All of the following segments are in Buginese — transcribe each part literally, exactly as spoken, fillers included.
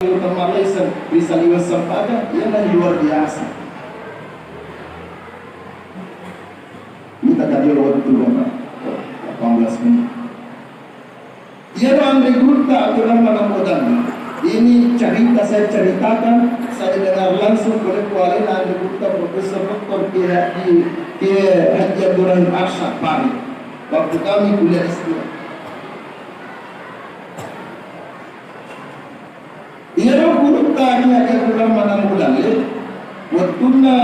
Utama Malaysia, bisa liwat sempajang, iyana luar biasa. Ini tak ada waktu, Bapak. Delapan belas menit. Iyaro anre gurutta Abdurrahman Ambo Dalli. Ini cerita saya ceritakan, saya dengar langsung oleh kualena anre gurutta Profesor Doktor Kiai Haji, Kiai Haji Abdurrahim Arsyad Pari. Waktu kami kuliah S dua. Iyaro gurutta Kiai Haji Abdurrahman Ambo Dalli, wettunna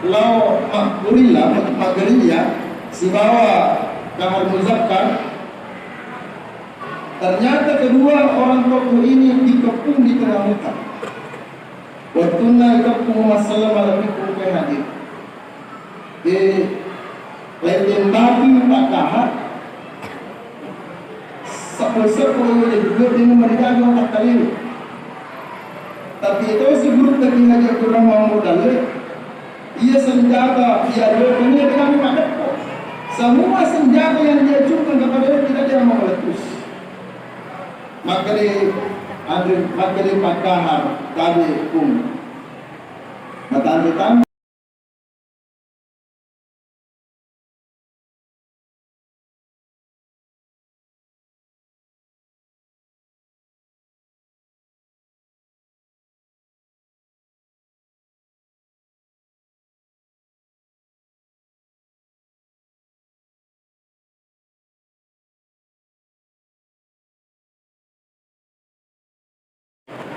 lao maggerilla, maggerilla sibawa Kahar Muzakkar, ternyata kedua orang tokoh ini dikepung di tengah hutan. Wettunna ikeppung Umma Selleng malebbiku engka hadir. Eh, lain tembaki Pak Kahar, seppo-seppo iya dua dena marigaga takkalele. Tapi itu si gurutta Kiai Haji Abdurrahman Ambo Dalli, iya senjata, iya dua punya dengan maddeppo. Semua senjata yang dia acungkan kepada dia tidak ada yang mau meletus. Makkeda anre, makkeda Pak Kahar, tabe pung. Matanre-tanre.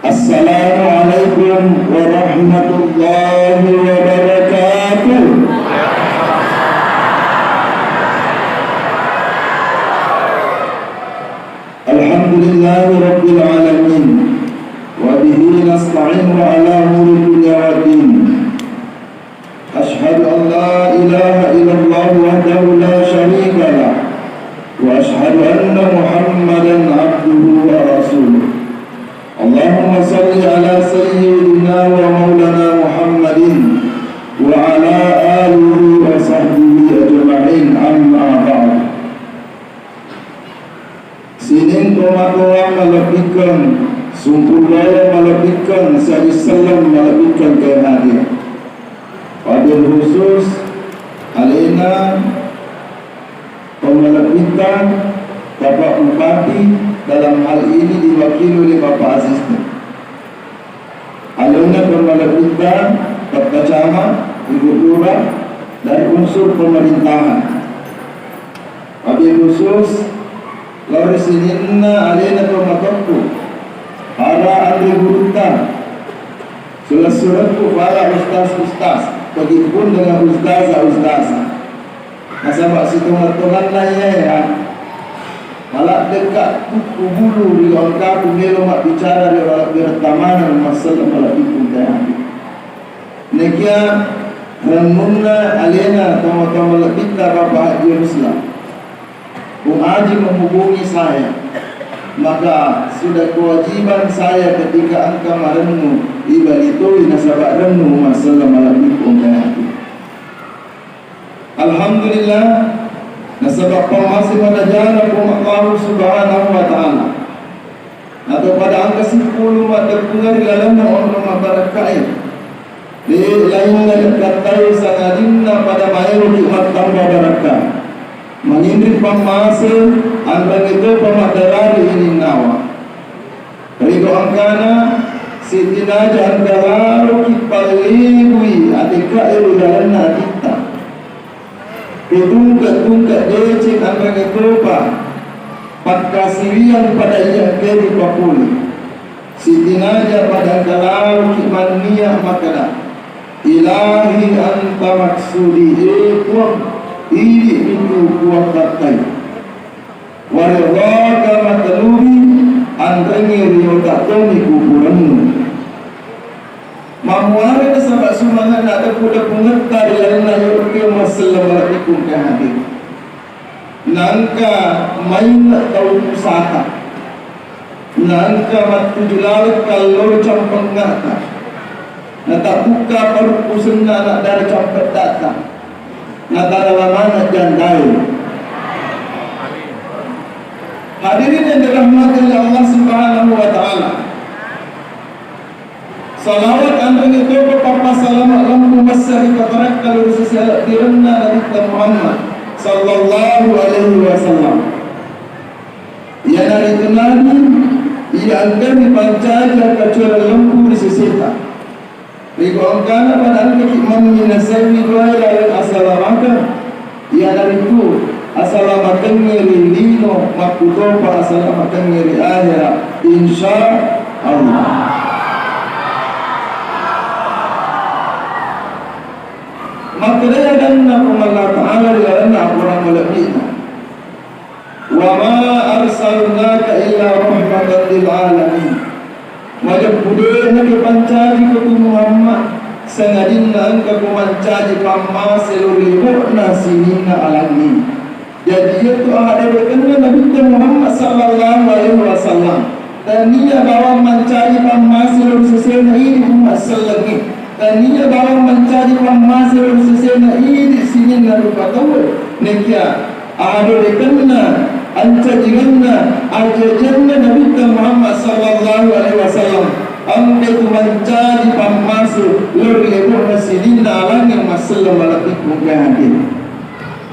Assalamualaikum warahmatullahi wabarakatuh. Alhamdulillahi rabbil alamin. Wa bihi nasta'inu ala umuri dunya waddin. Asyhadu an la ilaha illallah wahdahu la syarika lah, wa asyhadu anna Muhammadan abduhu wa rasuluh. Allahumma salli ala sayyidina wa maulana Muhammadin wa ala alihi wa sahbihi ajma'in, amma ba'du. Sining tomatoa malebbikkeng, sungkullolo malebbikkeng, siaga selleng malebbikkeng engkae hadir. Wabil khusus alena pemalebbitta Bapak Bupati, dalam hal ini diwakili oleh Bapak Asisten. Alena pemalebbitta Pak Camat, Ibu Lurah, dari unsur pemerintahan. Wabil khusus lao ri sininna alena tomatoakku, para anre gurutta, sulessurekku para ustaz-ustaz, begitupun dengan ustazah-ustazah. Nasaba sitonga-tonganna iyae, maladde'ka tukku bulu ri engkaku melo mabbicara ri laleng beretta maneng masselleng malebbiku engkae hadir. Nekia rennunna alena tomatoa malebbitta Bapak Haji Rusla, Bung Haji menghubungi saya, maka sudah kewajiban saya ketika engka marennu ibalitoi nasaba rennu masselleng malebbiku engkae hadir. Alhamdulillah, nasaba pammase manajana Puang Allahu Subhanahu wa Ta'ala. Atau pada engka seppulo maddeppungeng ri lalenna onrong mabbarakkae. De lainna lekkattae sangadinna pada maeloki mattamba barakka. Manginri pammase, anrangi topa maddarari ininnawa. Ri do engkana, sitinaja engka laoki pallebui atekkae ri lalenna atitta. Ritungke-tungke deceng anrangi topa pakkasiwiang pada iya engkae ripapole. Sitinaja pada engka laoki mannia makkeda, Ilahi anta maksudi, e Puang, idi mitu kuwapattai. Waridhaka matlubi, anrengngi riotak toni kuburennu. Mammuare nasaba sumangenna deppu-deppungetta ri lalenna yolokeo masselleng malebbiku engka hadir. Naengka mainge tau pusata. Naengka mattuju laleng kallolo campengngata. Natabbukka parukkusenna anak dara campeddatta. Natala lamaneng jandae. Hadirin yang dirahmati oleh Allah Subhanahu wa Ta'ala. Salawat anrenge toko pappasalama lempu massari patarakkalu ri sese alebbirenna Nabitta Muhammad sallallahu alaihi wasallam. Iyanaritu Nabi iya engkani pancaji akkacuereng lempu ri seseta. Riko engkana pada engkaki mamminasaiwi duae laleng asalamakeng. Iyanaritu asalamakengnge ri lino, makkutopa asalamakengnge ri ahera, insya Allah. Makkedai adanna Puang Allah Ta'ala ri lalenna akorang malebbi'na, "Wa ma arsalnaka illa rahmatan lil alamin." Majeppu de' nakipancajiko tu Muhammad, sangadinna engkako mancaji pammase lao ri lebo'na sininna alangnge. Jaji, iyatu ahadderekenna Nabitta Muhammad sallallahu alaihi wasallam, tania bawang mancaji pammase lao ri sesena idi umma sellengnge, tania bawang mancaji pammase lao ri sesena idi sininna rupa tauwe, nekia ahadderekenna, ancajingenna, ajajianna Nabitta Muhammad sallallahu alaihi wasallam, engkatu mancaji pammase lao ri lebo'na sininna alangnge masselleng malebbiku engkae hadir.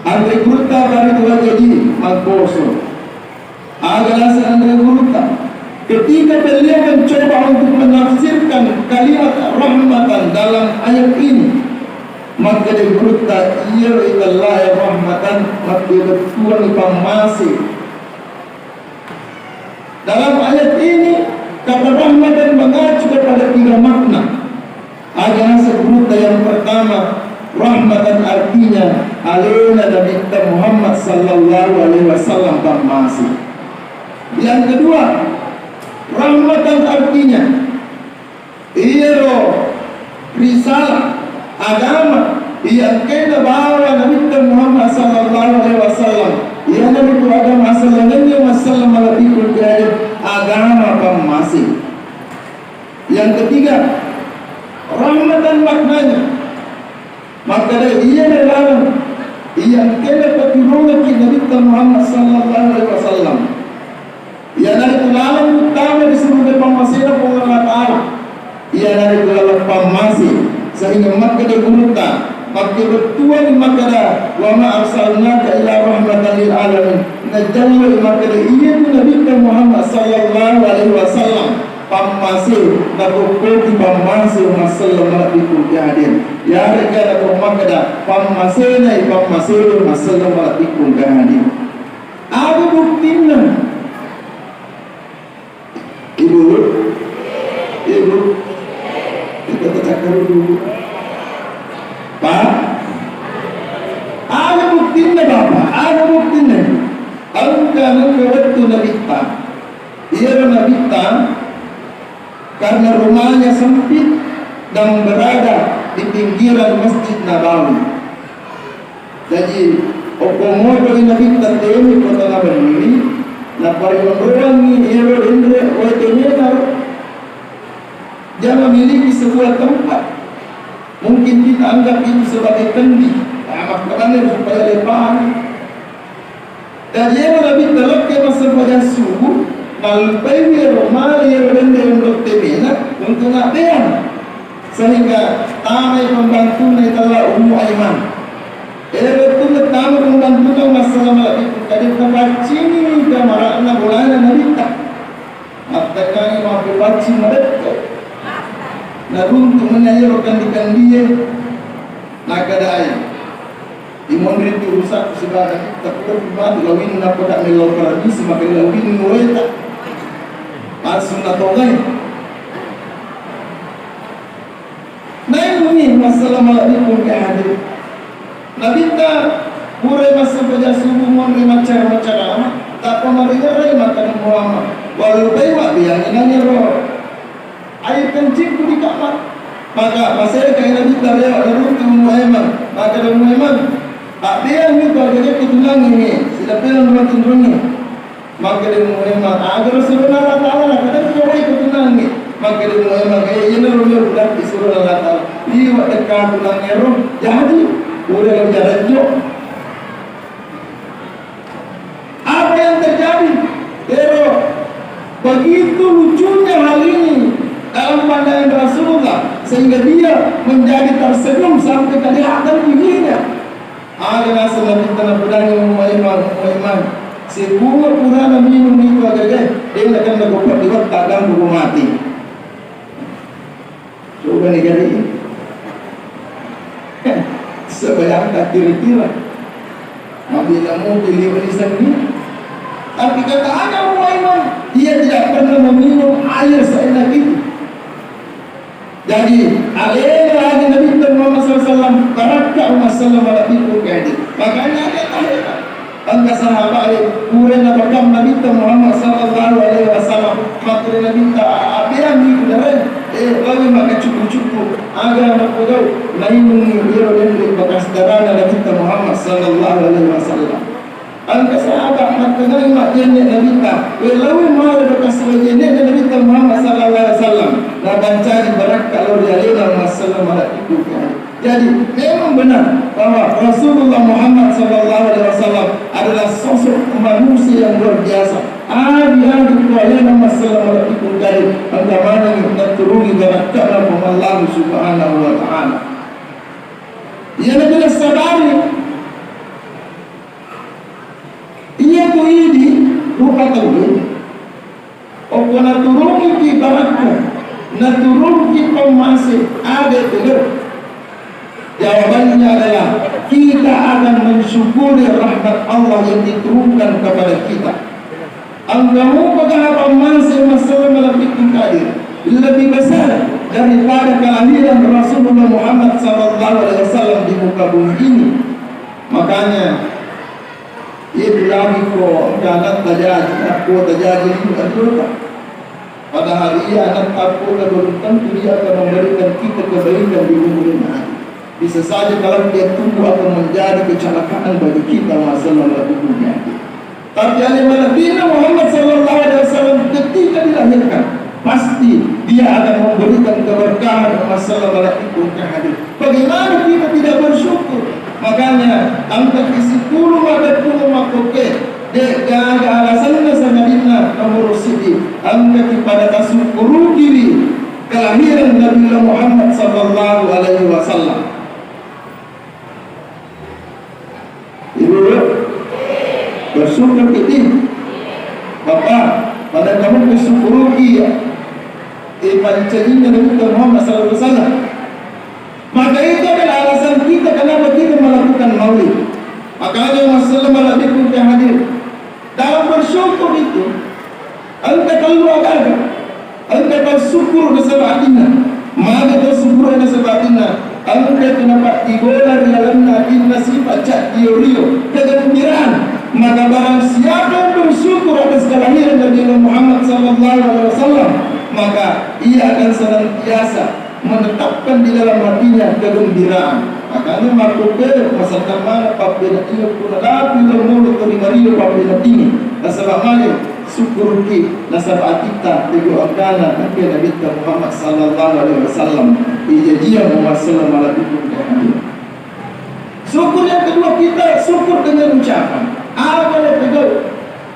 Anre gurutta baritu wajaji mangkoso. Aga naseng anre gurutta? Ketika beliau mencoba untuk menafsirkan kalimat rahmatan dalam ayat ini, makkeda gurutta, iyaro itellae rahmatan, makkeda bettuanni pammase. Dalam ayat ini, kata rahmatan mengacu kepada tiga makna. Aga naseng gurutta? Yang pertama, rahmatan artinya alena Nabitta Muhammad sallallahu alaihi wasallam pammase. Yang kedua, rahmatan artinya iyaro risalah agama iya engkae nabawa Nabitta Muhammad sallallahu alaihi wasallam, iyanaritu agama asallengengnge masselleng malebbiku engkae hadir, agama pammase. Yang ketiga, rahmatan maknanya. Makkeda iyana laleng iya engkae napaturungekki Nabitta Muhammad sallallahu alaihi wasallam, iyanaritu laleng uttama ri suruga pammasena Puang Allah Ta'ala, iyanaritu laleng pammase. Sehingga makkeda gurutta, makkeda bettuanni makkeda, "Wa ma arsalnaka illa rahmatan lil alamin." Najalloi makkeda iyatu Nabitta Muhammad sallallahu alaihi wasallam pammase, nakokkoki pammase masselleng malebbiku engkae hadir. Iyare'ga nako makkeda pammasenai pammasena masselleng malebbiku engkae hadir. Aga buktinna? Ibu, ibu, kita tacakkarung dulu. Pak, aga buktinna, Bapak? Aga buktinna? Engka, engka wettu Nabitta. Iyaro Nabitta, karena rumahnya sempit dan berada di pinggiran Masjid Nabawi. Jaji, okko moto'i Nabitta temi kota Nabawi, naparinonroangngi iyaro denre wae temenaro. Dia memiliki sebuah tempat. Mungkin kita anggap itu sebagai kendi. Nah, makanya supaya lepas. Jaji ero Nabitta lokka massempajang subuh, nallupaiwi ero male ero denre onrong temena untuk nabbeang. Sehingga tamai pembantunna itella Ummu Aiman. Ero wettunna tama pembantunna massala malebbiku engkae, tapaccingi kamara'na bolana Nabitta. Mattengngangi mappepaccing madetto. Naruntu' mennang iyaro kandi-kandie. Nakkedai, "Imonri tu rusak sibawa Nabitta, pura matu lawinna, nappa ka mellau paradisi, maka lawinni uwaeta." Langsung natongai. Nainungi massala malebbiku engkae hadir. Nabitta purai massempajang subuh, monri maccara-macarama, tappa maringerrai makkeda Muhammad, "Wallupai mabbeangi nangero air kencingku di kamar." Maka masekai Nabitta rewe' naruntu' Ummu Aiman, makkeda Ummu Aiman, "Abbeangi tu ajajakku tunangnge, sidappena rumatinrongnge." Makkeda Ummu Aiman, "Aga ro surona Allah Ta'ala, nakadang ko wai ko tunangnge?" Makkeda Ummu Aiman, "Eh, iyanaro melo pudakki surona Allah Ta'ala. Liwa' dekkaku nangngero, jadi pura lo jarejo." Apa yang terjadi? Ero, begitu lucunya hal ini dalam pandangan Rasulullah. Sehingga dia menjadi tersenyum sampai kelihatan giginya. Aga naseng Nabitta napedangi Ummu Aiman, Ummu Aiman, sepura-purana minung itu agaga, de' nakenna goppa di wetta, ganggu mati. Coba nih gari. Sebayangkan kira-kira. Mabela mobil di Bani Sanggi. Tapi kata Ana Ummu Aiman, dia tidak pernah meminum air seenak itu. Jadi, alena lagi Nabitta Muhammad sallallahu alaihi wasallam, barakka Ummu Sallamah nabiku kedi. Makanya ada taheran. Engka sahabat e, pura nabakam Nabitta Muhammad sallallahu alaihi wasallam, makkeda Nabitta, "Abeang iku dare?" Eh, lawi maka cupu-cupu. Aga napogau, nainungi iro dende bekas darana Nabitta Muhammad sallallahu alaihi wasallam. Engka sahabat mattengai majjenne Nabitta, we lawi mala bekas wajennena Nabitta Muhammad sallallahu alaihi wasallam, napancadi barakka lao ri alena Ummu Sallamah nabiku kedi. Jadi, memang benar bahwa Rasulullah Muhammad sallallahu alaihi wasallam adalah sosok manusia yang luar biasa. Agi-agi ko alena Ummu Sallamah nabiku kedi, engka manengngi naturungi barakkana Puang Allah Subhanahu wa Ta'ala. Iyana jelas sabari, iya ko idi rupa tauwe, Okko naturungiki barakka, naturungiki pammasé, aga tega? Jawabannya adalah kita akan mensyukuri rahmat Allah yang diturunkan kepada kita. Engka mupa gaga pammasé masalah malapikku kadir lebih besar daripada kelahiran Rasulullah Muhammad sallallahu alaihi wasallam di muka bumi ini. Makanya, Iya bilangi ko engka anatta jaji, akkuata jaji liwe anrota. Padahal iya anatta akkuata belum tentu dia akan memberikan kita kebaikan di umur yang ada. Bisa saja kalau dia tumbuh akan menjadi kecelakaan bagi kita masalah dunia. Tapi alena Nabi Muhammad sallallahu alaihi wasallam ketika dilahirkan, pasti dia akan memberikan keberkahan masalah itu ke hadir. Bagaimana kita tidak bersyukur? Makanya, engkaki sipulung maddeppu makkoke, de' gaga alasanna sangadinna nomoro siddi, engkaki pada tasukkurukiwi kelahiran Nabiullah Muhammad sallallahu alaihi wasallam. Ibu, bersyukur kita. Bapak, pada kamu bersyukur iya. Eh, pancajinna Nabi Muhammad sallallahu alaihi wasallam. Maka itu adalah alasan kita kenapa kita melakukan maulid. Makanya masalah malam itu yang hadir. Dalam bersyukur itu, engka tellu agaga. Engka tau syukur nasaba atinna. Magi tau syukur nasaba atinna? Engka tu napattibola ri lalenna atinna sifat caddio-rio, kegembiraan. Maka barang siapa yang bersyukur atas kelahiran Nabi Muhammad sallallahu alaihi wasallam, maka ia akan senantiasa menetapkan di dalam hatinya kegembiraan. Makanya makkuke masaddang maneng pabbene iya pura dapi lo mulu to ri mario pabbene tini. Nasaba magi sukkuruki nasaba atitta tegu engkana engke Nabitta Muhammad sallallahu alaihi wasallam. Ijajiang Muhammad sallallahu alaihi wasallam. Syukur yang kedua kita syukur dengan ucapan. Apa yang tegau?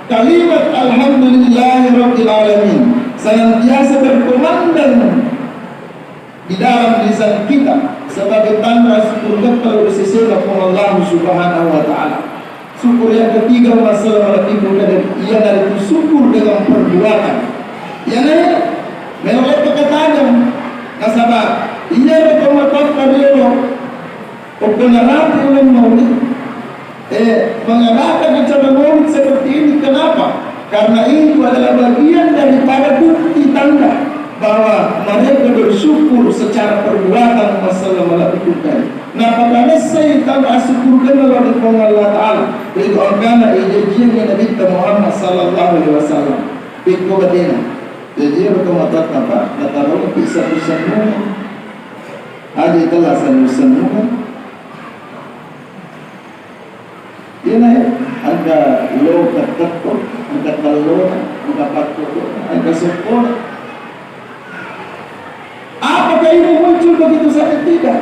Kalimat alhamdulillahi rabbil alamin senantiasa berkumandang di dalam lisan kita sebagai tanda syukur kepada sesena Puang Allah Subhanahu wa Ta'ala. Syukur yang ketiga, masalah malam itu, iyanaritu syukur dengan perbuatan. Iyanaritu, melo leppa katajang, nasaba iyaro to matotta riolo, okko narapi uleng maulid, eh, mengadakan acara maulid seperti ini. Kenapa? Karena itu adalah bagian daripada bukti tanda bahwa mereka bersyukur secara perbuatan, masalah malam itu tadi. Napakanessai tau assukurkenna lao ri Puang Allah Ta'ala, ri doangkana ijajiangngi Nabitta Muhammad sallallahu alaihi wasallam. Pekko batena. Jaji, ero tomatoatta, Pak, nataroni pissa-pissannunga. Aja itella sannu-sannunga. Iyana, engka lo kettekko, engka tellona, engka pattodona, engka soppona. Apakah ini muncul begitu saja? Tidak.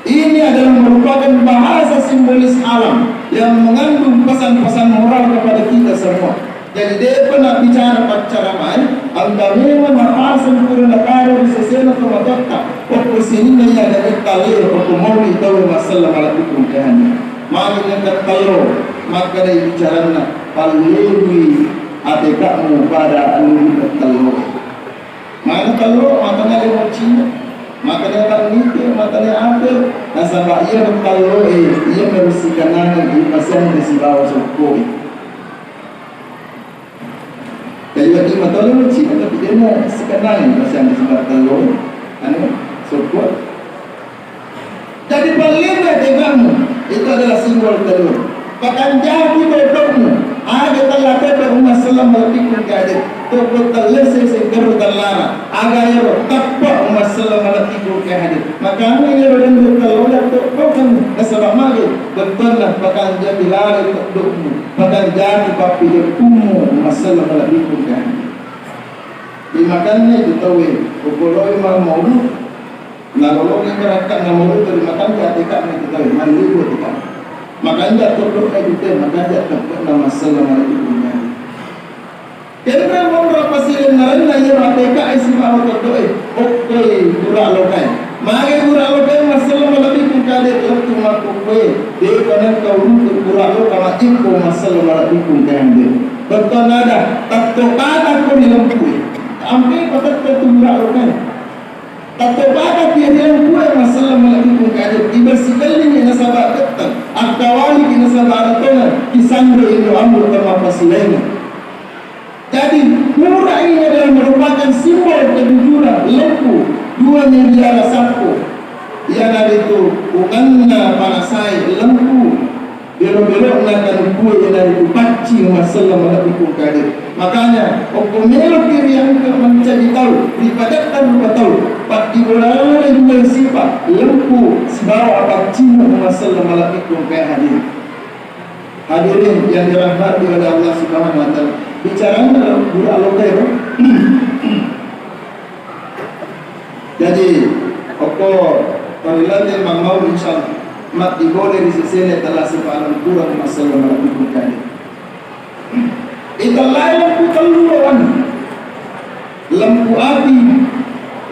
Ini adalah merupakan bahasa simbolis alam yang mengandung pesan-pesan moral kepada kita semua. Jadi, de'pa nabbicara paccaramai, engka memang mapasang pura nataro ri sesena tomatoatta. Okko Magi nengka tello, makkeda bicaranna, pallebui ateka'mu pada allui tello. Mana tello, matane le mocina, matane tannite, matane ape, nasaba iya tello e, iya merusikanangan ipasianre sibawa sokko e. Jadi, wedding matolong cina, tapi dia na sekenang, masih ada sebab telur, anu, sokko. Jadi, paling baik denganmu, itu adalah simbol telur. Bahkan jadi bodohmu, ada telah bodoh umat Islam lebih menjadi. Toko telese sengkeru telara, aga ero teppa umat Islam lebih menjadi. Makanya ero dan telur dan toko kan, nasaba mage, betul lah, bahkan jadi lari bodohmu. Makanjaki pappejeppumu massala malebbiku kan. Dimakanna itu tauwe, ko poloi ma maulud, nalolongi karakka na maulud, dimakanna ateka'na itu tauwe, mallibu ateka'na. Makanja toddo'na itu tauwe, makanja teppe'na massala malebbiku kan. Kenna monro pasilennarenna iya ateka'e sibawa toddo'e, okkoi gura lokai. Mage gura lokai massala malebbiku kade lettu makkukkoe, de'pa nengka uruntu gura loka majjippo massala malebbiku kande. Bettuannada, tatto bata ko ri lempue. Ampe patetto tu gura lokai. Tatto bata ki ri lempue massala malebbiku kade. Dibersikellingi nasaba betteng. Akkawaliki nasaba ada tona. Kisanro indo ambo tama pasilainna. Jadi, pura ini adalah merupakan simbol kejujuran, lempu, dua miliar sappo. Iyanaritu ukenna panasai lempu, belo-belokna kanukkue iyanaritu paccing massala malebbiku kade. Makanya, okko meloki riangka mancaji tau, ripadettang rupa tau, paddibolalai dua sipa, lempu sibawa paccing massala malebbiku kade. Hadirin yang dirahmati oleh Allah Subhanahu wa Ta'ala, bicaranna gura lokai ro. Jadi, okko parilate mammau insya Allah, mat dibole ri sesene telah sepalan kurang masalah malebbiku kade. Itellai lempu tellu rowan. Lempu ati,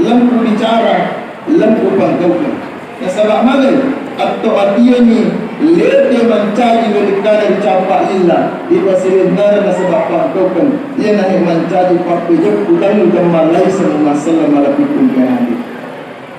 lempu bicara, lempu pangkaukeng. Nasaba magai, atto atiani lete mancaji welikkada dicampa lilla, dipasilenna nasaba pangkaukeng, iyanani mancaji pappejeppu tellu temmallaiseng massala malebbiku kade.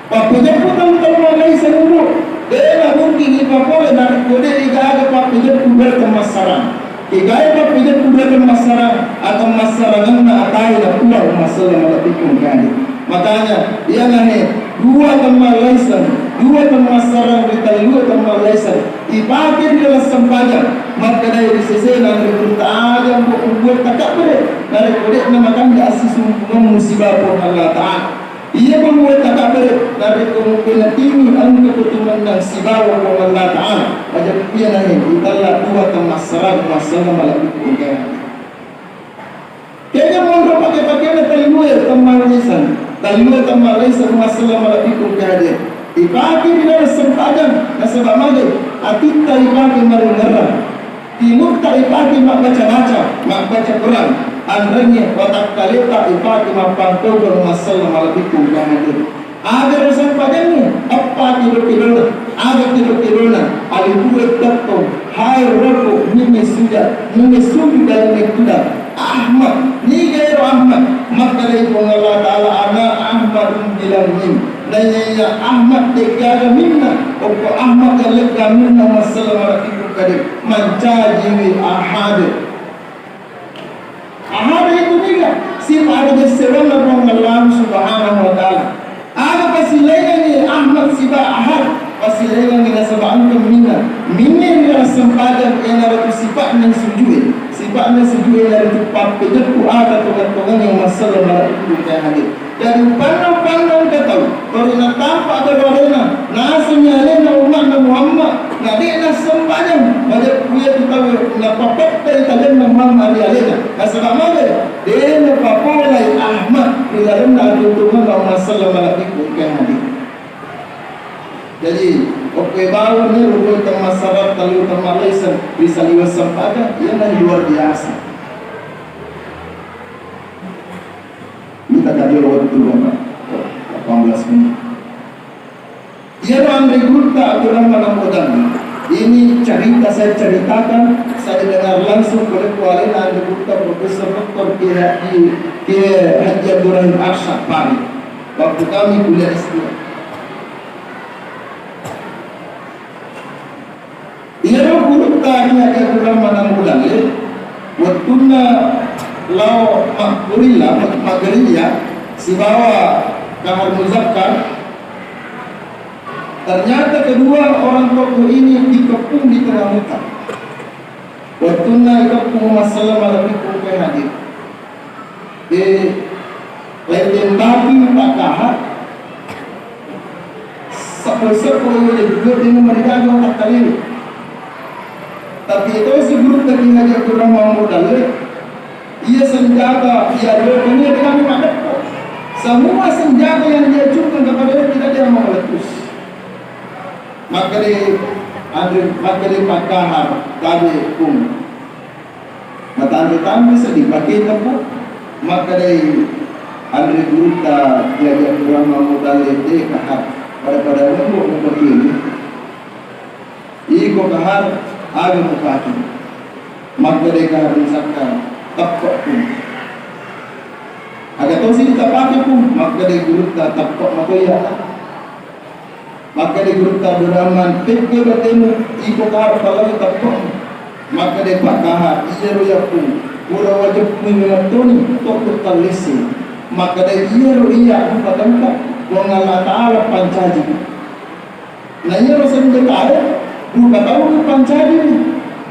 Pappejeppu tellu temmallaiseng, Bu, dena mungkin ipapole narekko de gaga pappejeppu dua temmassarang. Kegae pappejeppu dua temmassarang, atemmassarangenna atae na puang massala malebbiku kade. Makanya, iyanahe dua temmallaiseng, dua temmassarang ri tellue temmallaiseng, ipake ri dalam sempajang, makkedai ri sesena ri gurutta, aja mbo mbuat takabbere, narekko de'na makanja assisumpungemmu sibawa Puang Allah Ta'ala. Iya pembuat takabbere, narekko mupenatimi engka petumennang sibawa Puang Allah Ta'ala, aja iyanahe itella dua temmassarang massala malebbiku kade. Kega monro pake-pakena tellue temmallaiseng, tellue temmallaiseng massala malebbiku kade. Ipake ri dalam sempajang, nasaba mage, atitta ipake maringerrang. Timutta ipake mabbaca-baca, mabbaca Quran, anrengnge watakkaleta ipake mappangkaukeng massala malebbiku kade. Aga ro sempajangnge, eppa kedo-kedona, aga kedo-kedona, alipue tettong, hae roko, minne suja, minne suju dalam tudang. Ahmad, niga ero Ahmad? Makkedai Puang Allah Ta'ala, ana Ahmadun bilam mim. Naiya Ahmad de'gaga minna, okko Ahmad yang lega minna massala malebbiku kade. Mancajiwi Ahad. Ahad itu niga? Sipa ada jessewanna Puang Allah Subhanahu wa Ta'ala. Aga pasilaingengngi Ahmad siba Ahad? Pasilaingengngi nasaba engka minna. Minne ri dalam sempajang, iyanaritu sipa'na sujue. Sipa'na sujue iyanaritu pappejeppu aga tongeng-tongengnge massala malebbiku kade. Jadi, uppanna-uppanna engka tau, tori natampa ero alena, nasengngi alena umma'na Muhammad, na de' nassempajang, majeppu iyatu tauwe napapettai tajenna Muhammad ri alena. Nasaba mage, de' napapolai Ahmad ri lalenna atuo-tuongenna umma selleng malebbiku engkae hadir. Jadi, okkoe bawang ni rukun temmassarang, tellu temmallaiseng ri saliweng sempajang, iyana luar biasa. Mita kadio wettu, Bapak. Delapan belas menit. Iyaro anre gurutta Abdurrahman Ambo Dandi. Ini cerita saya ceritakan, saya dengar langsung oleh kualena Anda Buta Profesor Doktor Kiai Haji, Kiai Haji Abdurrahim Arsyad Pari. Waktu kami kuliah S dua. Iyaro gurutta Kiai Haji Abdurrahman Ambo Dalle, wettunna lao maggerilla, maggerilla sibawa Kahar Muzakkar, ternyata kedua orang tokoh ini dikepung di tengah hutan. Wettunna ikepung, massala malebbiku engka hadir. Eh, lain tembaki Pak Kahar, seppo-seppo iya dua dena marigaga takkalele. Tapi itu si gurutta Kiai Haji Abdurrahman Ambo Dalle, iya senjata iya dua ini dengan madeppo. Semua senjata yang diajukan kepada dia tidak ada yang mau meletus. Makkeda anre, makkeda Pak Kahar, tabe pung. Matanre-tanre seddi paketa, Pu. Makkedai anre gurutta Kiai Haji Abdurrahman Ambo Dalle, de Kahar, pada-pada lembok mupakei. Iko Kahar, aga mupake? Makkedai Kahar Muzakkar, teppe, Pu. Aga tosi tapake, Pu? Makkedai gurutta, teppe mako iya. Makkeda gurutta Abdurrahman, pekko batemu, iko Kahar palao teppemu. Makkeda Pak Kahar, iyaro iya Pu, pura wajeppui memettoni, tokko tallesse. Makkeda iyaro iya rupatengka, Puang Allah Ta'ala pancaji. Na iyaro senjatae, rupa tau pancaji.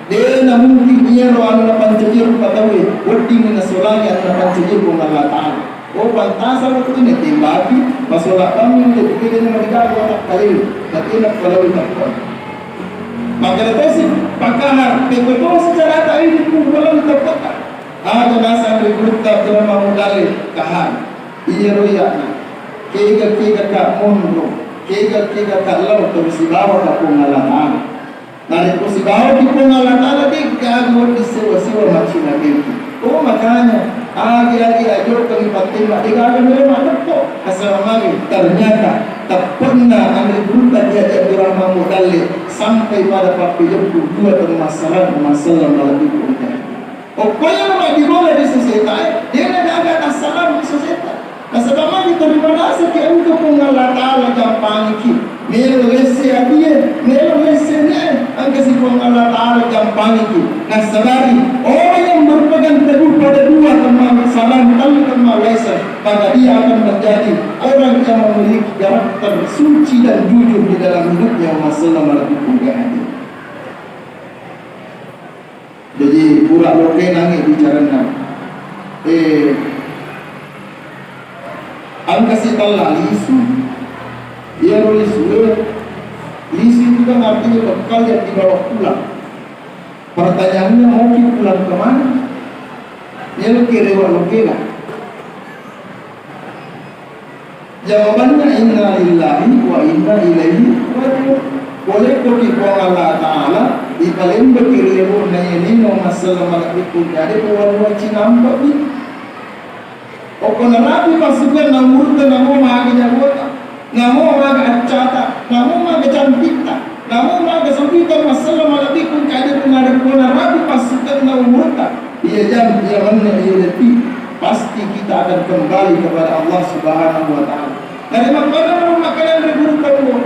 De namungkin iyaro anu napancaji rupa tauwe, weddingngi nasolangi anu napancaji Puang Allah Ta'ala. Oh, pantasang wettunna tembaki, masola bammi, jadi kede na marigaga watakkalele, tapi na palawi takwa. Makkeda tosi Pak Kahar, pekko tosi carata ini Pu palawi takwa. Aga nasang ri gurutta Abdurrahman Ambo Dalle, Kahar. Iyaro iyana. Kega-kega ka monro, kega-kega ka lao, terus sibawa ka Puang Allah Ta'ala. Narekko sibawaki Puang Allah Ta'ala, de'gaga wedding sewa-sewa maccinakengki. Oh, makanya, agi-agi ajokkangi pattemma, de'gaga melo maddeppo. Nasaba magi, ternyata teppe'na anre gurutta Kiai Haji Abdurrahman Ambo Dalle sampai pada pappejeppu dua temmassarang, massala malebbiku engka. Okkoya maddibala di sesetae, de'na gaga tassalang di seseta. Nasaba magi terima kasiki engka Puang Allah Ta'ala jampangiki. Melo lesse atie, melo lesse nie, engka si Puang Allah Ta'ala jampangiki. Nasabari orang yang berpegang teguh pada dua temmassarang, tellu temmallaiseng, maka dia akan menjadi orang yang memiliki karakter suci dan jujur di dalam hidupnya. Massala malebbiku engka hadir. Jadi, pura lokenangngi bicaranna. Eh, engka sitella lisu. Iyaro lisu, eh, lisu itu kan artinya bekal yang dibawa pulang. Pertanyaannya, mau ki pulang kemana? Iyaro ki rewa lokena. Jawabanna, inna lillahi wa inna ilaihi raji'un. Polekkoki Puang Allah Ta'ala, ipalembaki ri lebo'na iye lino massala malebbiku engka de, puang cinampe'mi. Okko narapi pasukanna umurta, namo magi nyawata, namo maga accata, namo maga campitta. Namo maga sogita massala malebbiku engka de, narekko narapi pasukanna umurta, iya jang, iya manne, iya detik, pasti kita akan kembali kepada Allah Subhanahu wa Ta'ala. Nari makkuannaro makkadanre gurutta Ambo,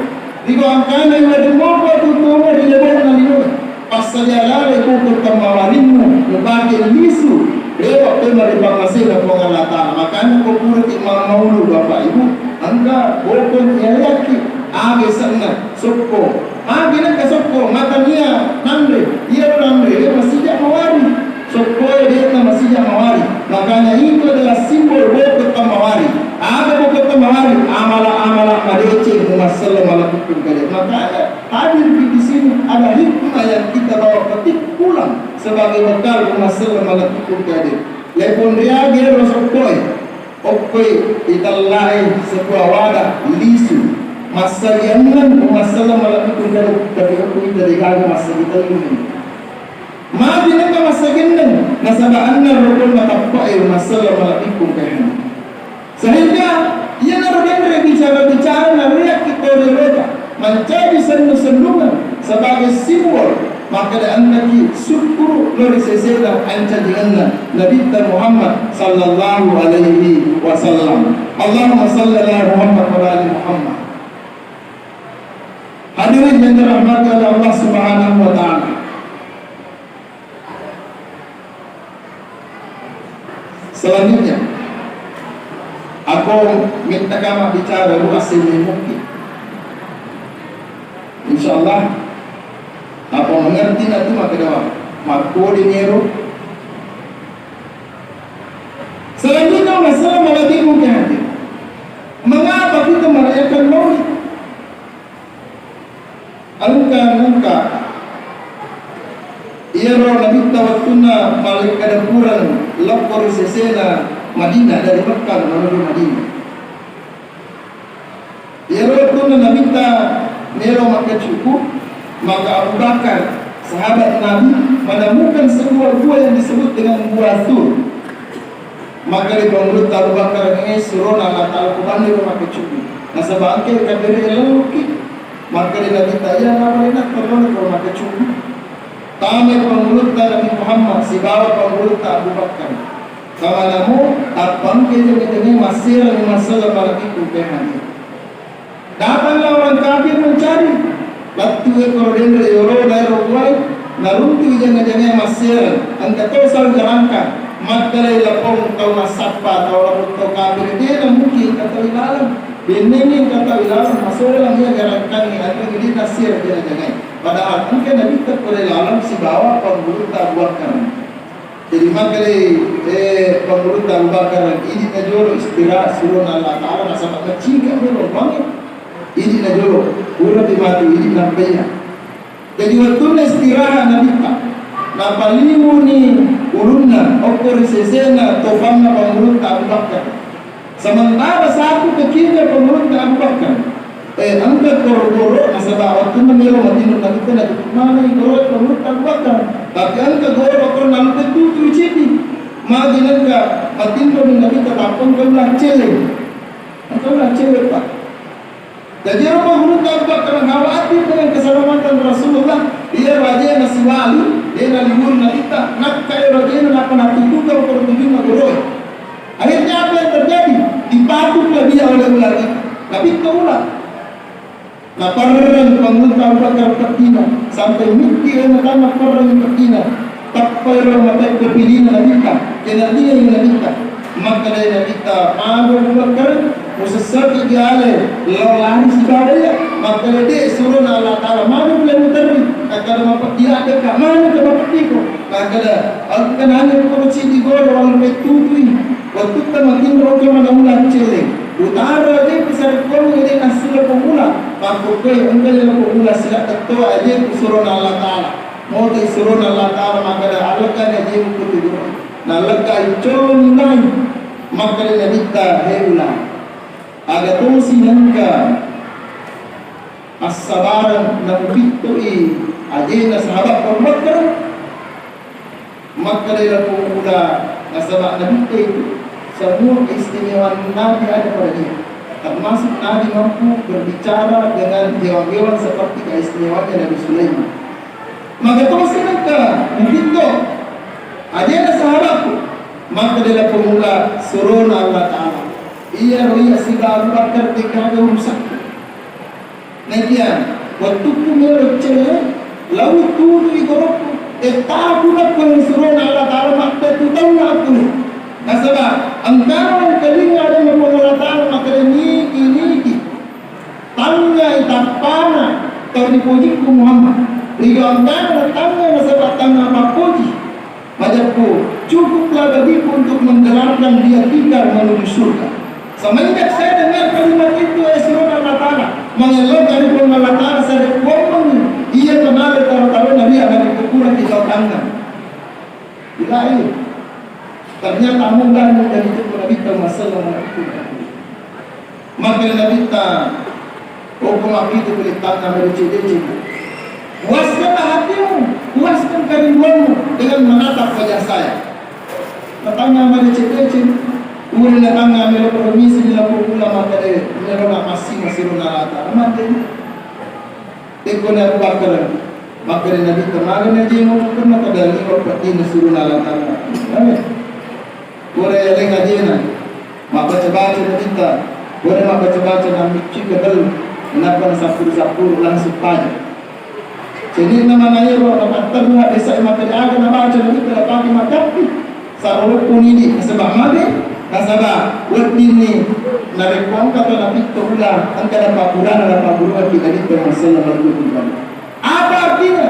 ri gau angkana iwademopa tutomo ri lebo'na linoe, passadia laleng boko temmawarimmu, mupake lisu, rewa pemma ri pammasena Puang Allah Ta'ala. Makanya ko puraki mammaulu Bapak Ibu, engka boko ialaki, age senna, sokko. Magi nengka sokko, matania nanre, iyaro nanre, de masija mawari. Sokkoe de'na masija mawari. Makanya itu adalah simbol boko temmawaring. Aga boko temmawaring? Amala-amala madeceng, mumassala malebbiku engka de. Makanya hadir di sini ada hikmah yang kita bawa petik pulang sebagai bekal, mumassala malebbiku engka de. Lepon riage ro sokkoe. Okkoi itellae sebuah wadah lisu. Massagi enneng, massala malebbiku engka de, tapi okko ita degaga massagi telluni. Magi nengka massagi enneng, nasaba enneng rukun matappe'e, massala malebbiku engka de. Sehingga iyanaro denre bicara-bicara nareakki tau riolota mancaji sennu-sennungan sebagai Makkeda engkaki sukkuru lao ri sesena ancajingenna Nabitta Muhammad sallallahu alaihi wasallam. Allahumma salli ala Muhammad wa ala ali Muhammad. Hadirin yang dirahmati oleh Allah Subhanahu wa Ta'ala. Selanjutnya, aku minta kamu bicara luas ini mungkin. Insya Allah, apa mengerti nanti maka doa. Makku di Nero. Selanjutnya, masalah malah bingung ke hati. Mengapa kita merayakan Maulid? Engka, engka. Iyaro Nabitta wettunna mallekka dampureng lokko ri sesena Madinah, dari Mekkah menuju Madinah. Iyaro wettunna Nabitta melo makkacukku, maka Abu Bakar, sahabat Nabi, menemukan sebuah gua yang disebut dengan Gua Tsur. Makkeda Pangulutta Abu Bakar, "Eh, surona Allah Ta'ala, ko banniro makkacukku. Nasaba engka kabbere lelluki." Makkeda Nabitta, "Iya, nawalena perlona ko makkacukku." Tamai Pangulutta Nabi Muhammad sibawa Pangulutta Abu Bakar. Kamanamo, tappa engka jenge-jenge massereng massala malakikku pehani. Datanglah orang kafir mencari. Lettu ekoro denre yoro daero kuai, naruntu janga-janga massereng, engka to sal garangka, makkalai lapong tau massappa, tau lapong tau kafir, dena mungkin engka tau ilaleng. Bennengngi engka tau ilaleng, masolang iya garangkangngi, engka gede nasir janga-janga. Padahal engka Nabitta pura ilaleng sibawa Pangulutta Abu Bakar. Jadi makkeda, eh, Pangulutta Abu Bakar, idi najolo istirahat surona Allah Ta'ala, nasaba macika melo banget. Idi najolo, pura pi matu, idi nampaiya. Jadi wettunna istirahat Nabitta, napalimuni ulunna, okko ri sesena topanna Pangulutta Abu Bakar. Sementara satu kecilnya Pangulutta Abu Bakar. Eh, engka goro-goro, nasaba wettunna melo matinro Nabitta, natutup manengngi goro Pangulutta Abu Bakar. Tapi engka goro, goro nallupe tutu iceddi. Magi nengka matinro ni Nabitta, tappa engka ulang celleng. Engka ulang celleng, Pak. Jadi, apa Pangulutta Abu Bakar khawatir dengan keselamatan Rasulullah, iya rajana siwali, dena liwur Nabitta, nakka iya rajana napa natutuka pertujunna goroe. Akhirnya apa yang terjadi? Dipatuklah dia oleh ular itu. Nabitta ular. Naperreng Pangulutta Abu Bakar pettina, sampai mitti ero matanna perreng pettina. Tappa ero mate kepilina Nabitta, kena dia Nabitta. Makkeda Nabitta, "Magi Abu Bakar, musessaki jale, lao lari sibawa iya." Makkeda, "De, surona Allah Ta'ala, magi pole muterri." Nakkeda, "Mapeddi addeka, magi ke mapeddiko?" Nakkeda, "Engka nani ko ceddi goro, wallung mettutui. Wettutta matinro ke manaula celleng. Utara de pisare kuang de nassula pemula. Makkukkoe engka jala pemula siladde to aje kusurona Allah Ta'ala." Moto isurona Allah Ta'ala makkeda, "Allegga ni aje mukutuguru." Nallegga icollo ni mai. Makkeda Nabitta, "He ula, aga tosi nengka assabareng namupittui ajena sahabat Abu Bakar?" Makkeda lako ula, nasaba Nabitta itu, semua keistimewaan Nabi ada pada dia. Termasuk Nabi mampu berbicara dengan hewan-hewan seperti keistimewaannya Nabi Sulaiman. Maka tosi nengka mupitto ajena sahabatku. Makkeda lako ula, surona Allah Ta'ala. Iyaro iya siba Abu Bakar de gaga urusakku. Nakia, wettukku melo celle, lao tutui gorokku. Tettaku nakko surona Allah Ta'ala mappettu taunna aku. Nasaba, engkana engkalinga adenna Puang Allah Ta'ala makkeda, "Niki, niki. Tangngai tappana tau ripojikku Muhammad." Riga engkana tangnga nasaba tangnga mappoji. Majeppu, cukuplah bagiku untuk menggelarkan dia tikar menuju surga. Semenjak saya dengar kalimat itu, eh, surona Allah Ta'ala, mengelak dari Puang Allah Ta'ala, saya kuomong, iya kenal taruh-taruh Nabi akan dikukuran di tangan. Ilahi, ternyata mudah dari itu Nabi Muhammad sallallahu alaihi wasallam. Makkeda Nabitta, "Okko mappitu kulitangnga madeceng-deceng. Puaskanlah hatimu, puaskan kerinduanmu dengan menatap wajah saya." Natangnga madeceng-deceng, pura natangnga melo permisi di lampu pula makkeda, "Melo na massi masiro narata." Mate. Tekkoni Abu Bakar, Makkeda Nabitta, "Magana jenguk, pernah kada liwa peddinna surona Allah Ta'ala?" Amin. Pura yaleng ajena, mabbaca-baca Nabitta, pura mabbaca-baca, namicci ke tellu, nappa nasappuru-sappuru langsung paja. Jadi namana ero napatterru haddese'e makkeda aga nabaca Nabitta napake maddappi. Saroloppo nidi, nasaba mage, nasaba weddinni narekko engka to napitto ula, engka napapurana napapurana ki Nabitta Muhammad sallallahu alaihi wasallam. Apa artinya?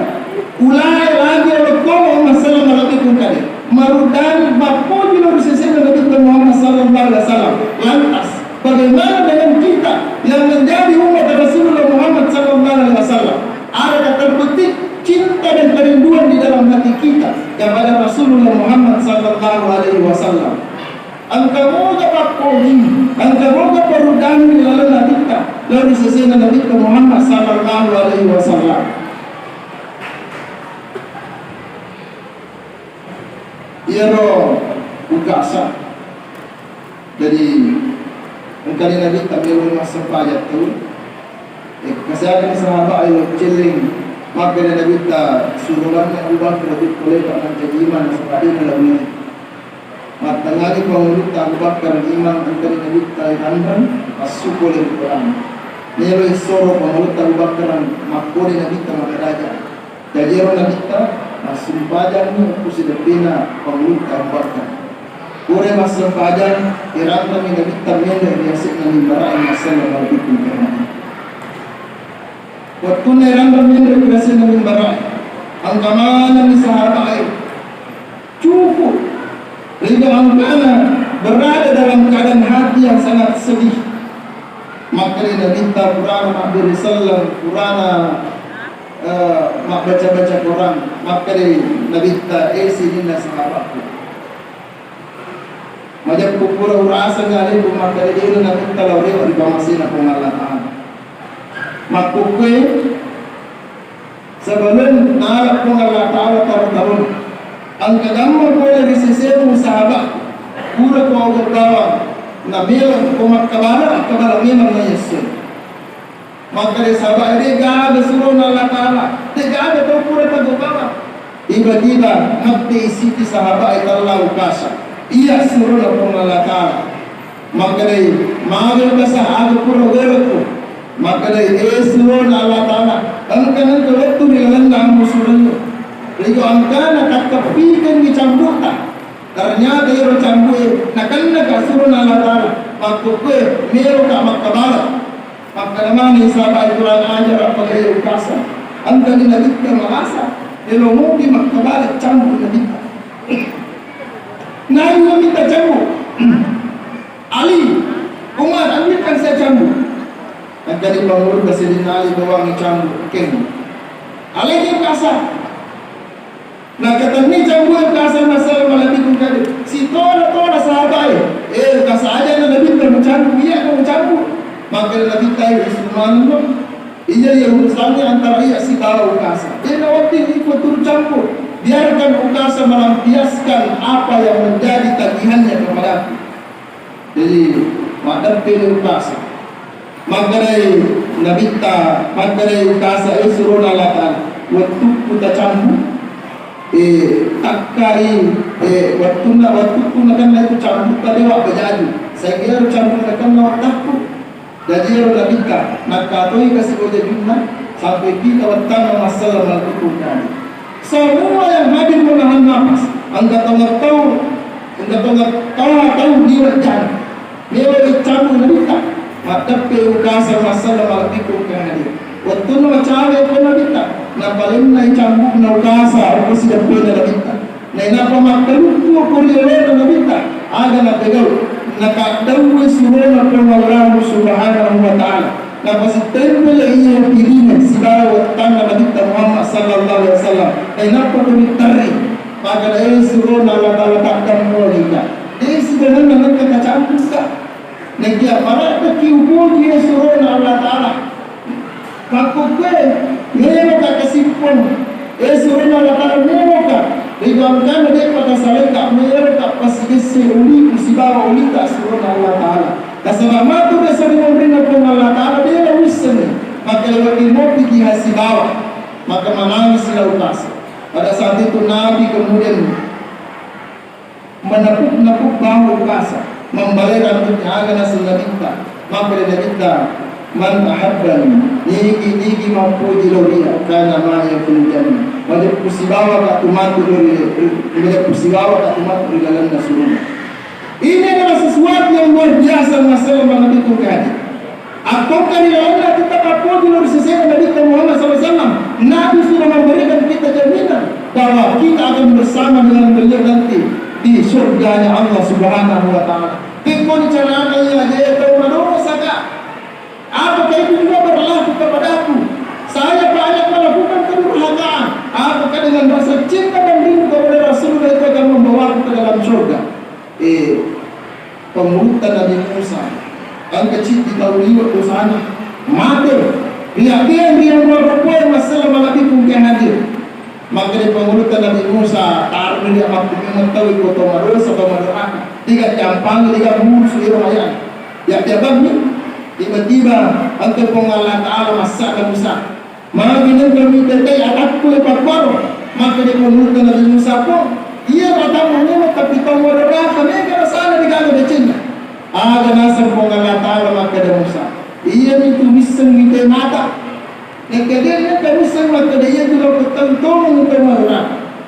Ulae lagi olokkomo Muhammad sallallahu alaihi wasallam. Marudani mappoji lo ri sesena Nabitta Muhammad sallallahu alaihi wasallam. Lantas, bagaimana dengan kita yang menjadi umat Rasulullah Muhammad sallallahu alaihi wasallam? Adakah terbetik cinta dan kerinduan di dalam hati kita kepada Rasulullah Muhammad sallallahu alaihi wasallam? Engka moga pakkogi, engka moga parudani ri lalenna Nabitta, lao ri sesena Nabitta Muhammad sallallahu alaihi wasallam. Iyaro ukasa. Jadi, engkani Nabitta melo massempajang tu. Eh, kasiakan sahabat ayo celling. Makkeda Nabitta, suruhanna Abu Bakar, Abu Bakar, mancaji iman, nasaba dena launi. Mattangani pangulutta Abu Bakar imang engkani Nabitta itanreng, massu pole ri Quran. Melo essoro pangulutta Abu Bakar makkoni Nabitta makkadaja. Jaji ero Nabitta massumpajanni ku sideppena pangulutta Abu Bakar. Pura massempajang, iranremmi Nabitta menre ri ase'na mimbara'e massalamualaikum warahmatullahi. Wettunna iranreng menre ri ase'na mimbara'e, engka manenni sahaba'e. Cukup. Ridho angkana berada dalam keadaan hati yang sangat sedih. Makkeda Nabitta purana mabbere selleng, purana, eh, mabbaca-baca Quran. Makkeda Nabitta, "Eh, sininna sahabatku. Majeppu pura uraseng alaikum makkeda dena Nabitta lao ri pamasena Puang Allah Ta'ala." Makkukkue, sebelum nala Puang Allah Ta'ala taro-tarona, engka gamma pole ri sesemu sahabat, pura ko gawang, na melo ko makkabala, makkabala memang na Yesus. Makkeda sahabat, de gaga surona Allah Ta'ala, de gaga tau pura tago bawang. Tiba-tiba matti siti sahabat e tella ukasa. Iya surona Puang Allah Ta'ala. Makkedai, "Magi ukasa aga pura uwerekku?" Makkedai, "Eh, surona Allah Ta'ala, engka nengka wettu ri lalenna ammusurengnge. Rigo angkana takkeppikengngi cambu'ta. Ternyata iyaro cambu'e nakennaka surona Allah Ta'ala. Makkukkue, meloka makkabala." Makkeda maneng sahabat e, "Kurang ajar, apa gaya ukasa? Engkani Nabitta malasa, melo mopi makkabala cambu Nabitta." Nani Nabitta cambu? Ali, Umar, ambilkan saya cambu. Engkani pangulutta Sayyidina Ali bawangi cambu, keng. Alai keng kasa. Nakatenni cambu e ukasa massala malebbiku kade. Sitola-tola sahabat e, "Eh, ukasa aja na Nabitta mucambu, iya ko mucambu." Makkeda Nabitta, "Eh, isu maneng dong. Iya, iya urusannya antara iya sibawa ukasa. Dena wedding iko turu campur. Biarkan ukasa melampiaskan apa yang menjadi tagihannya kepadaku." Jadi, maddeppe ukasa. Makkedai Nabitta, makkedai ukasa, "Eh, surona Allah Ta'ala, wettukku tacambu, eh, takkai, eh, wettunna, wettukku nakenna itu cambu, tadewa bejaju. Saya kira cambu nakenna wettakku." Jaji ero Nabitta, nakkatoi kasi bojajunna, sampai kita wettanna massala malebbiku kade. Semua yang hadir menahan napas. Engka tongeng tau, engka tongeng tau, tau liwat jana. Melo icambu Nabitta, maddeppe ukasa massala malebbiku kade. Wettunna macawe ko Nabitta, napalennai cambu'na ukasa, ko sideppena Nabitta. Nainappa makkalukku ko ri alena Nabitta, aga napegau? Nakaddaui surona Puang Allahu Subhanahu wa Ta'ala. Napasitempele iya pirinna sibawa wettanna Nabitta Muhammad sallallahu alaihi wasallam. Nainappa ko mitterri, makkeda, "Eh, surona Allah Ta'ala, taddammuangika. De sidanenna nengka kacampuka." Nakia maraddaki upoji, eh, surona Allah Ta'ala. Makkukkue, meloka kasippeng. Eh, surona Allah Ta'ala, meloka. Ri gangkanna de'pa tasalaika, meloka pasigesse uliku sibawa ulita, surona Allah Ta'ala. Nasaba matu biasa ri munrinna Puang Allah Ta'ala, de nawissengi. Maka lewat rimopiki hasibawa. Maka menangis sila Ukasah. Pada saat itu Nabi kemudian menepuk-nepuk bahu Ukasah, membalerang tu aga naseng Nabitta. Maka ri Nabitta, "Man ahabbani, nigi-nigi mappoji lao ri iya, kana ma'i fil jannah." Majeppu sibawa ka tu matu lao ri, majeppu sibawa ka tu matu ri lalenna suruga. Ini adalah sesuatu yang luar biasa, masalah Nabi pun hadir. Atau ri lalenna kita mappoji lao ri sesena Nabitta Muhammad sallallahu alaihi wasallam, Nabi sudah memberikan kita jaminan bahwa kita akan bersama dengan beliau nanti di surganya Allah Subhanahu wa Ta'ala. Pekko ni carana iya, de tau madosa ka. Apakah itu juga berlaku kepadaku? Saya banyak melakukan kedurhakaan. Apakah dengan rasa cinta dan rindu kepada Rasulullah itu akan membawaku ke dalam surga? Eh, pengurutta Nabi Musa, engka ciddi tau liwe dosana, mate. Ria-, ria-, ria-, ria-, masalah malabikung ke hadir. Makkeda pangulutta Nabi Musa, "Taroni ri amakku memeng tau iko tau madosa, tau madoraka. Diga campangi, diga murusu iro mayang. Ya, ya banni." Tiba-tiba engka Puang Allah Ta'ala massa'na Musa. Magi nengka mitetai atakku le pakuaro. Makkeda pangulutta Nabi Musa, "Ko, iya matamu memeng tapi tau madoraka, mega rasana digaga decenna." Aga naseng Puang Allah Ta'ala makkeda Musa, "Iya mitu misseng mite mata." Nakkeda, "Nakkeda misseng makkeda iyatu lokkotau tongeng tau marura."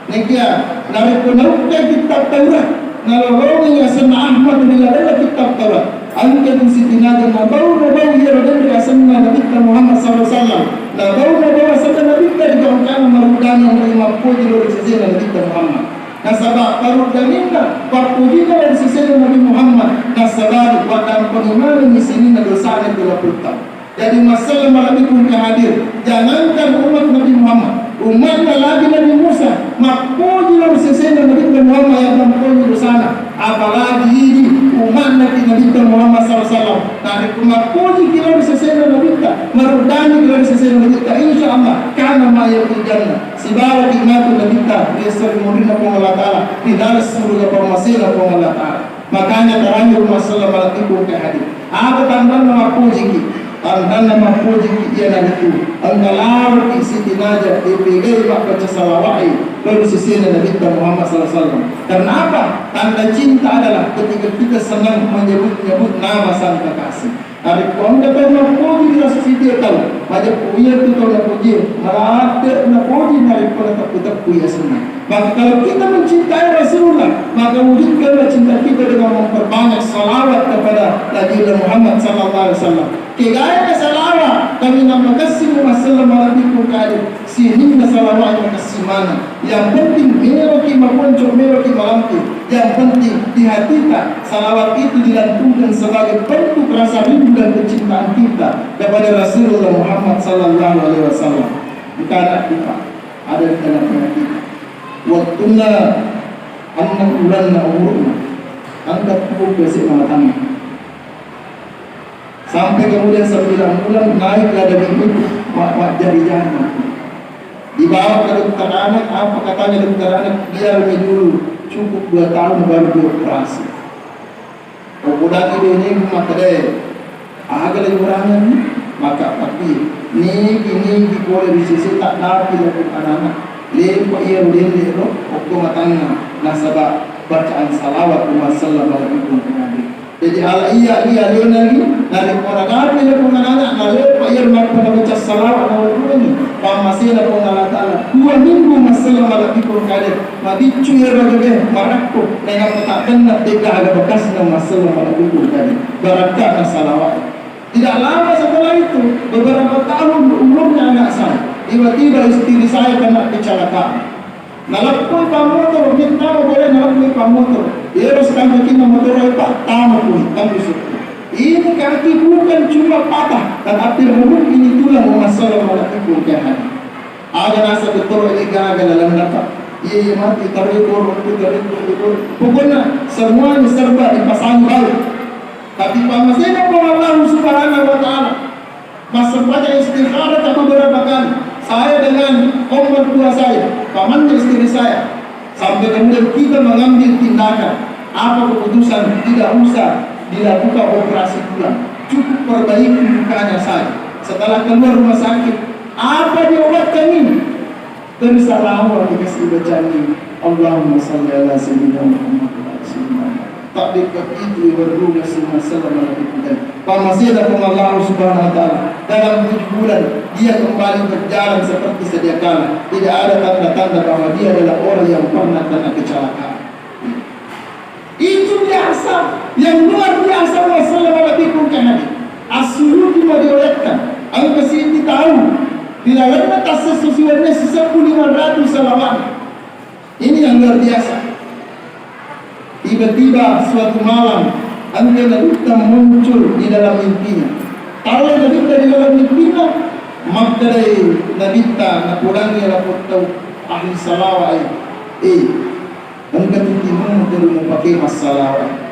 Nakia, narekko naukkai kitab Taurat, nalolongengi asenna Ahmad ri lalenna kitab Taurat, engka tu sitinaja nabau-nabau iyaro denre asenna Nabitta Muhammad sallallahu alaihi wasallam. Nabau-nabau asenna Nabitta ri gangkana maruddangi ri mappoji lao ri sesena Nabitta Muhammad. Nasaba paruddanginna, pappojinna ri sesena Nabi Muhammad, nasabari waddampengi manengi sininna dosana telluppulo taung. Jadi, masalah malabikung ke hadir, jangankan umat Nabi Muhammad, umatna lagi Nabi Musa, mappoji lao sesena Nabi Muhammad yang mappoji dosana, apalagi idi umatna ki Nabi Muhammad sallallahu alaihi wasallam. Nah, mappoji ki lao sesena Nabitta, marudani ki lao sesena Nabitta, insya Allah, kana ma'i fil jannah, sibawa ki matu Nabitta, ri esso ri munrinna Puang Allah Ta'ala, ri dalam surga pammasena Puang Allah Ta'ala. Makanya, terakhir, masalah malabikung ke hadir. Apa tanranna mappojiki? Tanranna mappojiki iyanaritu engka laoki sitinaja ipegai mabbaca salawai lao ri sesena Nabitta Muhammad sallallahu alaihi wasallam. Karena apa? Tanda cinta adalah ketika kita senang menyebut-nyebut nama sang kekasih. Narekko engka tau nappoji ri sesena tau, majeppu iyatu tau nappoji, malate napoji narekko nateppu-teppu iya senna. Maka kalau kita mencintai Rasulullah, maka wujudkanlah cinta kita dengan memperbanyak salawat kepada Nabi Muhammad sallallahu alaihi wasallam. Kegae salawat, kami nama kasih masalah malabikung ke hadir, sininna salawat yang kasih mana. Yang penting meloki maponco, meloki malampe. Yang penting di hatita salawat itu dilantunkan sebagai bentuk rasa rindu dan kecintaan kita kepada Rasulullah Muhammad sallallahu alaihi wasallam. Bukan kita. Ada di tengah-tengah kita. Wettunna enneng bulanna umurna, engka tuo pese' mamatanna. Sampai kemudian sembilan bulan naik lada minggu, ma-, majjari-jari. Dibawa ke dokter anak, apa katanya dokter anak, biar dulu cukup dua tahun baru dioperasi. Upodangi benengku makkedae, aga le urangenni? Maka pati nigi-nigi pole ri seseta napi lo anana. Lempa iya ro dende ro, okko matanna, nasaba bacaan salawat Umma sallallahu alaihi wasallam. Jadi ala iya, iya alena ni, narekko nanapi lo anana, nalempa iya ro nappa nabaca salawat naweruangi. Pammasena Puang Allah Ta'ala, dua minggu massala malabikung kade. Mabiccu iyaro joge marakko, nainappa taddenne, de'gaga bekasna massala malabikung kade. Barakka'na salawat. Tidak lama setelah itu, beberapa tahun berumurnya anak saya, tiba-tiba istri saya kena kecelakaan. Naleppoi pammotoro, mintama boleh naleppoi pammotoro. Iyaro setangkakinna motoro e, Pak, tama pun, tembus. Ini kaki bukan cuma patah, tetapi remuk ini tulang, massala malabikung kade. Aga naseng dottoro, de'gaga lalenna, Pak. Iya, iya, mati, tarekko, tarekko, tarekko. Pokoknya semuanya serba dipasangi baut. Tapi pammasena Puang Allah Subhanahu wa Ta'ala, massempajang istikharah beberapa kali. Saya dengan om mertua saya, pamannya istri saya. Sampai kemudian kita mengambil tindakan, apa keputusan, tidak usah dilakukan operasi tulang. Cukup perbaiki lukanya saja. Setelah keluar rumah sakit, apa diobatkan ini? Terus salawat dikasih bacaan ini, Allahumma salli ala sayyidina Muhammad wa ala sayyidina Muhammad. Takbir itu berdoa summa sallam ala nabi kita. Pamasena Puang Allah Subhanahu wa Ta'ala dalam tujuh bulan dia kembali berjalan seperti sedia kala. Tidak ada tanda-tanda bahwa dia adalah orang yang pernah kena kecelakaan. Itu biasa, yang luar biasa, wa sallam ala nabi kita. As-Suyuti meriwayatkan, engka siti tau di lalenna tassesso siwenni sisebbu lima ratus salawat. Ini yang luar biasa. Tiba-tiba suatu malam, engka Nabitta muncul di dalam mimpinya. Tauwe Nabitta di dalam mimpinya, makkedai Nabitta, napodangi lapong tau ahli salawat, eh, engka tu timummu tuli mupake massalawat.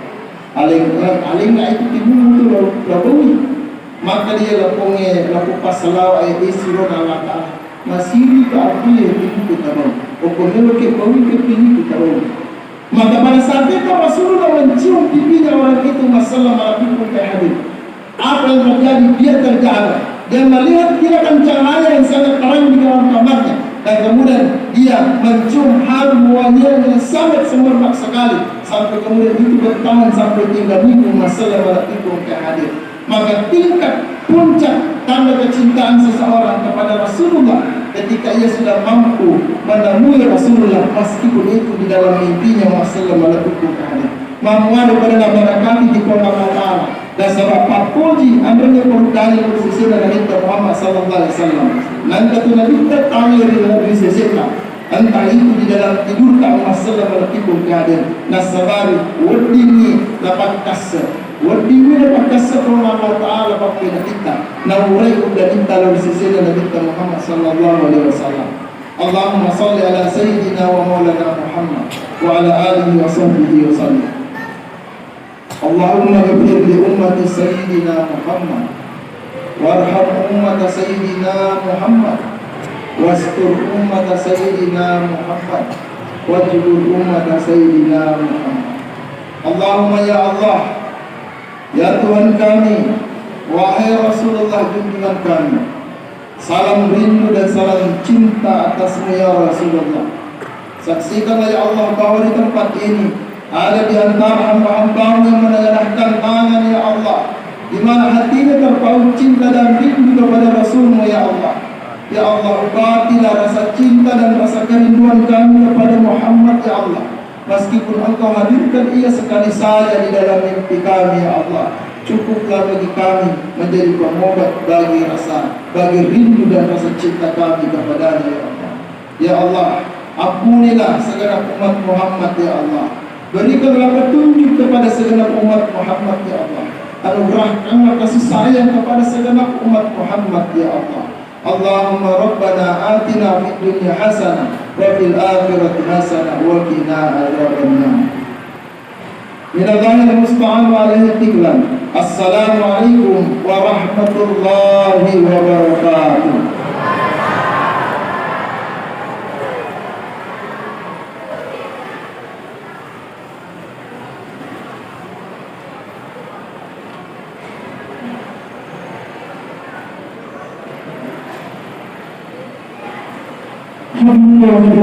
Aleng-, alengnga itu timummu tu lao-, laowi. Maka dia lapongnge, lapong passalawat, eh, sirona Allah Ta'ala. Masiri tu api, eh, timummu tu tarong. Okko melo ke bawi ke pini tu tarong. Maka pada saat itu Rasulullah mencium pipinya orang itu, massallam ala nabi kita hadir. Apa yang terjadi? Dia terjaga. Dia melihat kilatan cahaya yang sangat terang di dalam kamarnya. Dan kemudian dia mencium harum wanginya yang sangat semerbak sekali. Sampai kemudian itu bertahan sampai tiga minggu, massallam ala nabi kita hadir. Maka tingkat puncak tanda kecintaan seseorang kepada Rasulullah ketika ia sudah mampu menemui Rasulullah meskipun itu di dalam mimpinya, massallam ala nabi kita hadir. Mammuare pada nabarakati di Puang Allah Ta'ala. Nasaba pappoji anrenne poruddani ri sesena Nabitta Muhammad sallallahu alaihi wasallam. Nangka tu Nabitta tauwe ri, ri sesena. Entah itu di dalam tidurta, massallam ala nabi kita hadir. Nassabari weddingngi napakkasse. Weddingngi napakkasse Puang Allah Ta'ala pappenekitta. Naurai uddanitta lao ri sesena Nabitta Muhammad sallallahu alaihi wasallam. Allahumma salli ala sayyidina wa maulana Muhammad wa ala alihi wa sahbihi wa sallim. اللهم اغفر لأمة سيدنا محمد، وارحم أمة سيدنا محمد، واستر أمة سيدنا محمد، واجبر أمة سيدنا محمد. اللهم يا الله، ya Tuhan kami, wahai Rasulullah junjungan kami, salam rindu dan salam cinta atasmu ya Rasulullah. Saksikanlah ya Allah bahwa di tempat ini ada di antara hamba-hambamu yang menengadahkan tangan ya Allah, di mana hatinya terpaut cinta dan rindu kepada Rasulmu ya Allah. Ya Allah, ubatilah rasa cinta dan rasa kerinduan kami kepada Muhammad ya Allah. Meskipun Engkau hadirkan ia sekali saja di dalam mimpi kami, ya Allah, cukuplah bagi kami menjadi pengobat bagi rasa, bagi rindu dan rasa cinta kami kepadanya, ya Allah. Ya Allah, ampunilah segenap umat Muhammad, ya Allah. Berikanlah petunjuk kepada segenap umat Muhammad, ya Allah. Anugerahkanlah kasih sayang kepada segenap umat Muhammad, ya Allah. اللهم ربنا آتنا في الدنيا حسنة وفي الآخرة حسنة وقنا عذاب النار. من الله المستعان وعليه التكلان. السلام عليكم ورحمة الله وبركاته.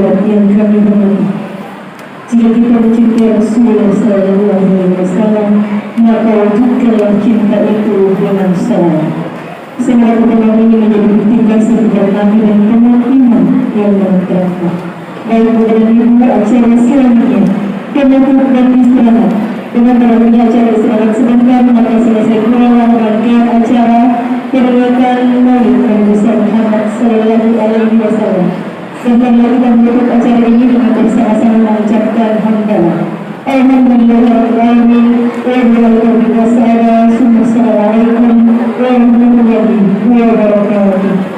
Hadirin yang kami hormati, jika kita mencintai Rasulullah sallallahu alaihi wasallam, maka wujudkanlah cinta itu dengan salawat. Semoga pertemuan ini menjadi bukti kasih dan kami dan teman iman yang bertambah. Baik, Bapak dan Ibu, acara selanjutnya penutup dan istirahat. Dengan berakhirnya acara istirahat sebentar, maka selesai pula rangkaian acara peringatan Maulid Nabi besar Muhammad sallallahu alaihi wasallam. Sebentar lagi kita menutup acara ini dengan bersama-sama mengucapkan hamdalah. Alhamdulillahirabbil alamin. Wa billahi taufiq was sa'adah. Assalamualaikum warahmatullahi wabarakatuh.